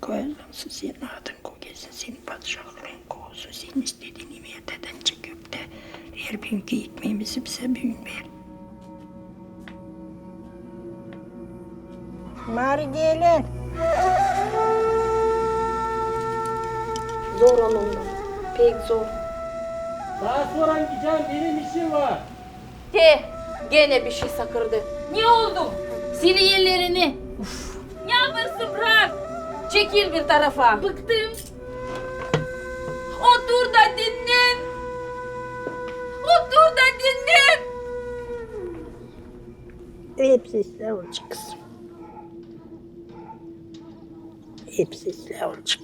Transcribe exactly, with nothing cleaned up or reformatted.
Koyalım senin adın, ko gelsin senin padişahlıın, ko olsun senin istediin, imeyi tedän çekip tä, her büünkü ekmeemizi bizä büün ver. Mari gelin. Zor onunnan, pek zor. Taa sora gidecäm, benim işim var. Te, genä bişey sakırdı. Ne oldu? Sil ellerini. Uf. Ne yapêrsın, brak! Çekil bir tarafa. Bıktım. Otur da dinnän. Otur da dinnän. Hepsi sizä olacek, kızım. Hepsi sizä olacek.